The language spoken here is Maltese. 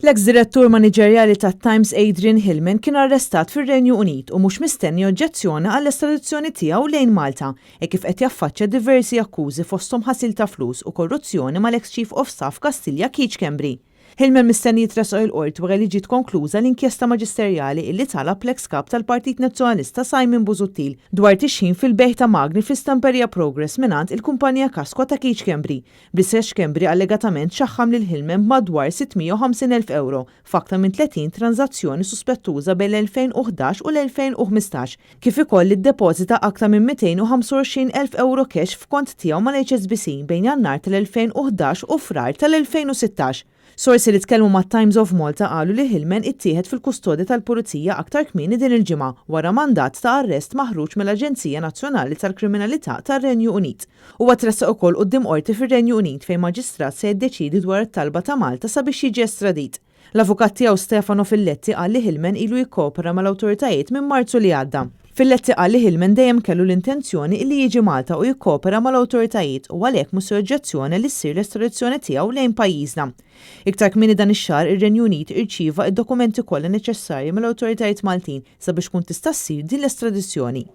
L-eks direttur maniġerjali tat-Times Adrian Hillman kien arrestat fir-Renju Unit u mhux mistenni joġġezzjona għall-estradizzjoni tiegħu lejn Malta hekk kif qed jaffaċċja diversi akkużi fosthom ħasil ta' flus u korruzzjoni mal-eks Chief of Staff Kastilja Keith Schembri. Hillman mistenni jitressaq il-Qorti wara li ġiet konkluża l-inkjesta maġisterjali illi talab l-eks Kap tal-Partit Nazzjonalista Simon Busuttil dwar tixħim fil-bejgħ ta' magni fl-istamperija Progress mingħand il-kumpanija Kasco ta' Keith Schembri. Bl-istess Schembri allegatament xaħħam lil Hillman b'madwar 650,000 ewro f'aktar minn 30 tranżazzjoni suspettuża bejn l-2011 u l-2015, kif ukoll li ddepożita aktar minn 225,000 ewro cash f'kont tiegħu mal-HSBC bejn Jannar tal-2011 u Frar tal-2016. Sorsi li tkellmu mat-Times of Malta qalu li Hillman ittieħed fil-kustodja tal-Pulizija aktar kmieni din il-ġimgħa wara mandat ta' arrest maħruġ mill-Aġenzija Nazzjonali tal-Kriminalità tar-Renju Unit. Huwa tressaq ukoll quddiem Qorti fir-Renju Unit fejn maġistrat se jiddeċiedi dwar it-talba ta' Malta sabiex jiġi estradit. L-avukat tiegħu Stefano Filletti qal li Hillman ilu jikkopera mal-awtoritajiet minn Marzu li għadda. Filletti qal li Hillman dejjem kellu l-intenzjoni illi jiġi Malta u jikkopera mal-awtoritajiet u għalhekk mhux se joġġezzjona li ssir l-estradizzjoni tiegħu lejn pajjiżna. Iktar kmieni dan ix-xahar ir-Renju Unit irċieva d-dokumenti kollha neċessarji mill-awtoritajiet Maltin sabiex tkun tista' ssir din l-estradizzjoni.